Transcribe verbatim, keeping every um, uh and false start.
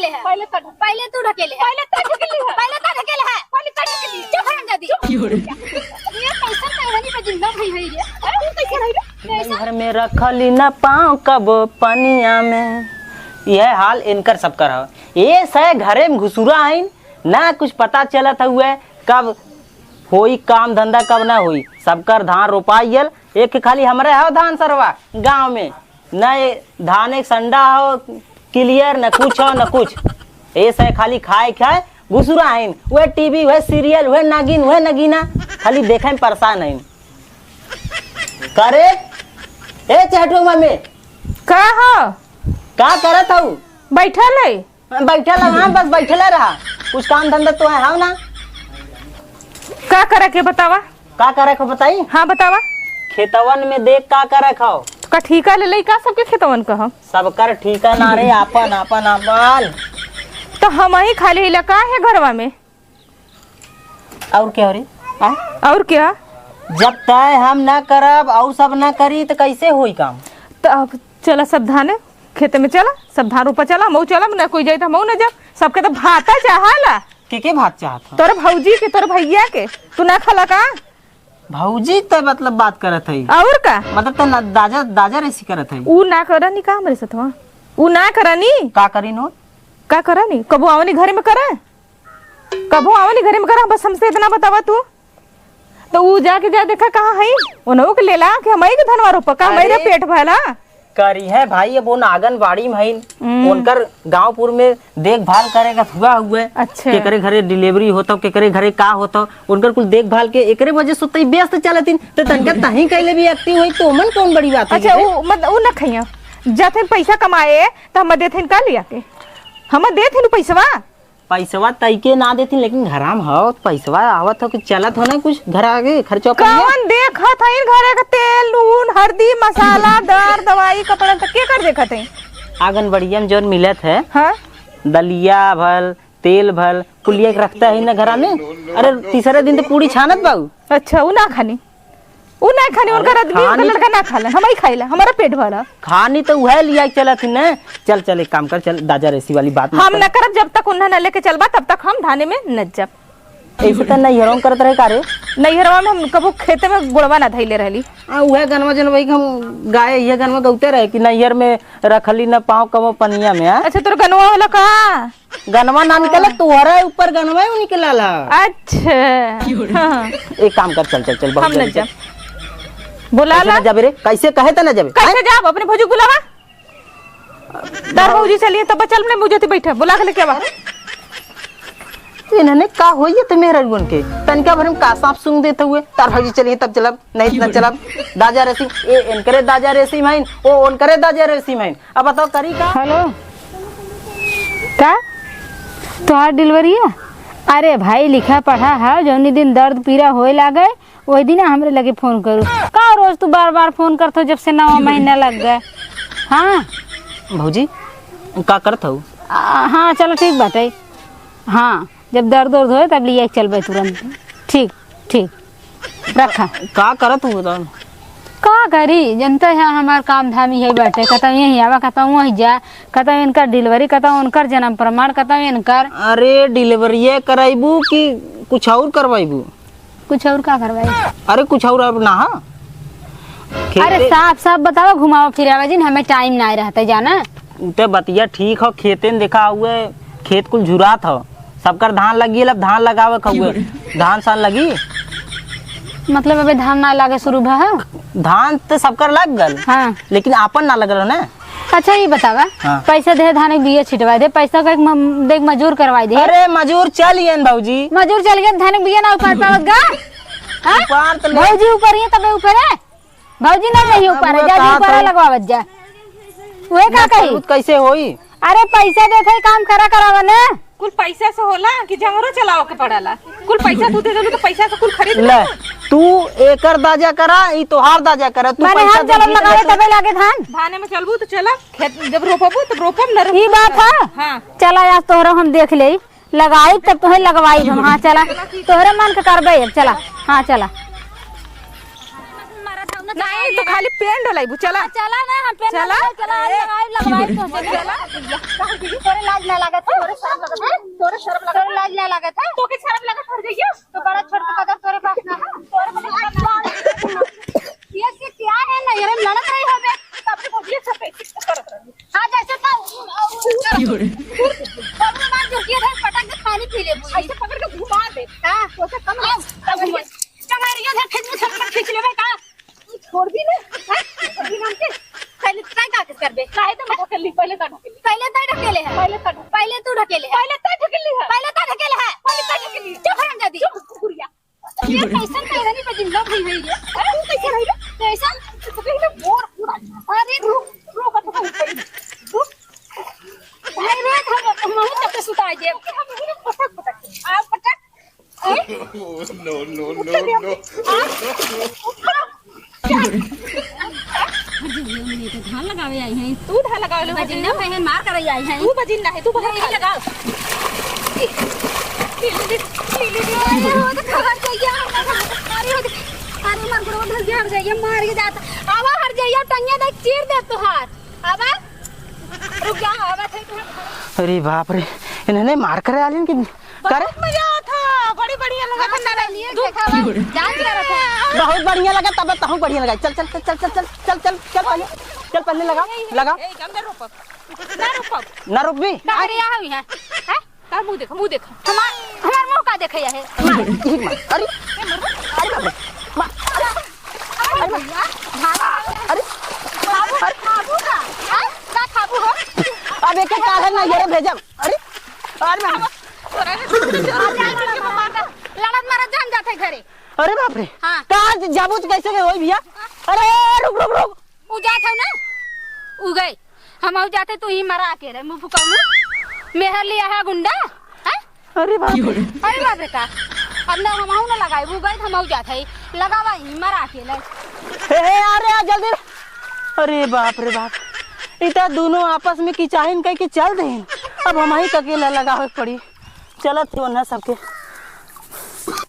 पहले तू ढकेले है। पहले तू ढकेले है। पहले तू ढकेले है। पहले तू ढकेले है। पहले तू ढकेले है। चुप हरामजादी। ये कैसन टहनी पे जिंदा भई है रे? अरे, तू कैसे रही रे? कैसन? घर में रखली न पाँव कब पनिया में। यह हाल इनकर सबकर ह। ये सै घरे में घुसुरा हइन, ना कुछ पता चलत हुए कब होई काम धंधा, कब ना होई। सबकर धान रोपाइल, एक खाली हमरे हव धान सरवा गाँव में। न ए-, धान एक संडा हो clear, न कुछ हो, न कुछ। ए सै खाली खाए खाए घुसुरा हइन। वह टीवी, वह सीरियल, वह नागिन, वह नगीना, खाली देखे में परेशान हइन। करे, ए चहटू मम्मी। का हो? का करत हऊ? बैठल है। बैठल है, हाँ, बस बैठले रहा। कुछ काम धंधा तो है, हाँ ना? का करे के बतावा? का करे के बताई? हाँ, बतावा। खेतवन में देख का करे खाओ। तो का ठीका ले लई का सबके खेतवन का हो? सबकर ठीका ना रे, आपन, आपन, आपन। तो हम ही खाली इलाका है घरवा में। और क्या हो रे? हाँ? और क्या? जब तय हम ना करब और सब ना करी तो कैसे होई काम? तो अब चला सब धान खेत में चला, सब धान रोपा चला, मऊ चला, ना कोई जाई तो मऊ ना जा, सबके तो भाता चाहाला। के के भात चाहत ह? तोर भौजी के, तोर भैया के, तू ना खला का? भौजी त मतलब बात करत है। और का? मतलब त ना दाजा, दाजा रेसी करत है। ऊ ना करनी का हमरे सथवा? ऊ ना करनी? का करीन हो? का करनी? कबो आवनी घरे में करे? कबो आवनी घरे में करे? बस हमसे इतना बतावा तू। तो ऊ जाके जा देखा कहाँ है? उन्हों के लेला कि हमई के धनवा रोपा, का हमई के अरे, पेट भला? करी है भाई, अब उन आंगनबाड़ी में हईन, हम्म। उनकर गांवपुर में देखभाल करे का हुआ हुए। अच्छा। केकरे घरे delivery होता, केकरे घरे का होता, उनकर कुल देखभाल के एकरे वजह से तई व्यस्त चलतिन। तो तनका तहीं कैले भी active होई तो मन कौन बड़ी बात है अच्छा, ये? ऊ, मतलब, ऊ ना खइया। जाते पैसा कमाए, तो हम देते का लिया के? हम देते पैसवा? पैसवा तइके ना देथिन, लेकिन घरा में हो, पैसवा आवत हो कि चलत हो ना कुछ घर आगे खर्चा पानी। कौन देखत हईन घरे के तेल, नून, हरदी, मसाला, दर, दवाई, कपड़ा, त के कर देखत हईन? आंगनबाड़िया में जौन मिलत है, हाँ? दलिया भल, तेल भल, कुलिया के रखता है ना घरा में। अरे, तीसरे दिन तो पूड़ी छानत बाऊ। अच्छा, उ ना खानी। उ ना खानी, अरे उनकर आदमी, उनकर खानी लड़का ना खाला, हमही खाइला, हमारा पेट भरा। खानी तो उहे लिया के चलत ही ने। चल, चल, एक काम कर, चल, दाजा रेसी वाली बात मत हम कर। ना करब, जब तक उन्हें ना लेके चलबा, तब तक हम धाने में न जब। ऐसे तो नैहरों में करत रहे का रे? नैहरवा में हम कबो खेते में गोड़वा ना धइले रहली। आ, उहे गनवा जन वही हम गाए, ये गनवा गौते रहे कि नैहर में रखली ना पाँव कबो पनिया में, आ? अच्छा, तोर गनवा होला का? गनवा ना निकले, हाँ। तोहरा ऊपर गनवा ही निकलाला। अच्छा। हाँ। एक काम कर, चल, चल, चल, बहुत हम जल्दी न चल। जाब। बुला कैसे ला। ना जाबे रे? कैसे कहे त ना जाबे? कैसे आय? जाब? अपने भौजी को बुलावा। तार भौजी चलिए, तब चल, अपने मुझे तो बैठा, बुला के लेके आवा। इन्हने का होइए तो मेहररुअन के? तनिका भर में का सांप सूंघ देत हुए? तार भौजी चलिए, तब चलब। नहीं इतना चलब। दाजा रेसी, ए, इनकरे दाजा रेसी माइन, ओ, उनकरे दाजा रेसी माइन। अब बताओ, करी का? हेलो, का? तोहार delivery है? अरे भाई, लिखा पढ़ा है, जौनी दिन दर्द पीड़ा होए लागे, वही दिन हमरे लगे फोन करू। का रोज तू बार बार फोन करत हो, जब से नवा महीना लग गए? हाँ। भौजी, का करत हऊ? आ, हाँ, चलो, ठीक बाटे। हाँ, जब दर्द उर्द होए, तब लिया के चलबे तुरंत। ठीक। ठीक, रखा। का करत हूँ बताओ? का करी, जनते हैं हमार काम धाम यही बाटे, कतौ यहीं आवा, कतौ वहीं जा, कतौ इनकर delivery, कतौ उनकर जन्म प्रमाण, कतौ इनकर। अरे, delivery ये कराइबू कि कुछ और करवाइबू? कुछ और का करवाई? अरे, कुछ और अब ना हा? अरे, खेते साफ साफ बतावा, घुमावा फिरावा जिन, हमें time ना रहता जाना। ते बतिया ठीक हो, खेते में देखा हुए, खेत कुल झुरात हो, सबकर धान लग गइल, अब धान लगावे के हुए, धान सान लगी। मतलब अबे धान ना लागे शुरू भा है? धान तो सबकर लग गल, हाँ। लेकिन आपन ना लगल हो ना। अच्छा, ये बतावा, हाँ। पैसा दे, धान के बिया छिटवा दे, पैसा का एक म-, देख मजूर करवाई दे। अरे मजूर चल येन भौजी। मजूर चल येन, धान के बिया ना उपार पावत गा? हाँ? उपार तो ले। भौजी ऊपर ही है, तबे ऊपर है। भौजी ना जाइए ऊपर, अब जा, कहा ऊपर था? लगवावत जा। उहे का कही? कैसे होई? अरे पैसा देत है, काम करा करावा ना। कुल पैसा से होला कि जंगरो चलावे के पड़ला? कुल पैसा तू दे देलू तो पैसा से कुल खरीद ले। ले। तू एकर दाजा करा, ई तोहार दाजा करा। तू माने पैसा हम दे जलन दे लगावे तो तबे लागे धान। धाने में चलबू तो चला, खेत जब रोपबू तब रोपब, न रोपबू ई बात है। हाँ। चला आज तोहरा हम देख लेई। लगाई तब तोहे लगवाई हम। हाँ, चला, तोहरे मन के करबे अब, चला। हाँ, चला। नहीं, तू खाली पेन डलाइबू, चला। चला ना, हम पेन चला। डलाइब, चला, आज लगाई, लगवाई तो, चला। लाज ना लागत है? तोरे शर्म लागत है? तोरे शर्म लागत है? लाज ना लागत है? तोके शर्म लागत हर जइया? तो बड़ा छोट कदर तोरे पास ना है। तोरे पास ये कि क्या है ना, ये लड़त रही होबे। तब से बोलिए सब ऐसे करत रही। हाँ, जैसे तो, की हो रे? बाबू मार जो किए थे, पटक के पानी पी ले बुढ़ी। ऐसे पकड़ के घुमा दे। हाँ। तो से कम हाँ, तब घुमा। टंगरिया से खींच, खींच, खींच लेबे का? छोड़ दी ना, हैं? छोड़ दी ना हमके। पहले तय का के करबे? काहे तो मैं ढकेल ली, पहले तय ढकेल ली। पहले तय ढकेले है। पहले तय ढकेल ली। पहले तू ढकेले है। पहले तय ढकेले है। पहले तय ढकेल ली। पहले तय ढकेल ली। चुप हरामजादी। चुप कुकुरिया। ये कैसन पैरानी पे जिंदा भई है ये? हैं? तू कैसे रही रे? कैसन? तू कहीं ना बोर पूरा। अरे रुक, रुक, रुक, रुक। भाई रे, हम, हम, हम तब से सुता दे। हम पटक, पटक। आ, पटक। No, no, no, no। हर जगह में तो धान लगावे आई हैं। तू धान लगावे ले बजिंदा होती। है, मार करे आई हैं। तू बजिंदा है, तू बाहर नहीं खा। लगाओ। अरे हो, तो खबर चाहिए, अरे हो, अरे मार गुड़वा धर के हर जाइए, मार के जाता। आवा हर जाइए, टंगिया देख चीर दे तोहार। आवा, रुक जा, आवा थे तोहार। अरे बाप रे, इन्हें मार करे आलिन कि करे? बहुत मजा आवत ह, बड़ी बढ़िया लगत ह, नाना लिए देखावा, जान करत ह। बहुत बढ़िया लगा, तब तहूँ बढ़िया लगा। चल, चल, चल, पहले, चल, पहले लगा, ए, ए, लगा। ए, हम ना रोपब, ना रोपब। ना रोपबी? ना, अरे, यहाँ हुई है। हैं? का मुँह देखो, मुँह देखो। हमार, हमार मुँह का देखे है? मार, यही मार। अरे, अरे बाप रे, मार। अरे, अरे, अरे, अरे, खाबू का? हैं? का खाबू हो? अब एक एक काहे ना ये भेजब। अरे, अरे बाप रे। लड़त मरत जान जाते घरे। अरे बाप रे। हाँ। कहाँ जाबू तो कैसे के होई भैया? अरे रुक, रुक, रुक। उ जात हौ ना, उ गए। हमहू जाते, तू ही मरा अकेले, मुँह फुकौनू। मेहर लिया है गुंडा, हैं? अरे बाप रे। अरे बाप रे का? अब ना हमहू ना लगाई, उ गए, हमहू जात है। लगावा ही, मरा अकेले। हे, हे, अरे आ जल्दी। अरे बाप रे बाप। इता दोनों आपस में किचाहिन कह के चल देहिन। अब हमही के अकेला लगावे के पड़ी। चलत ही ओन्हा सबके।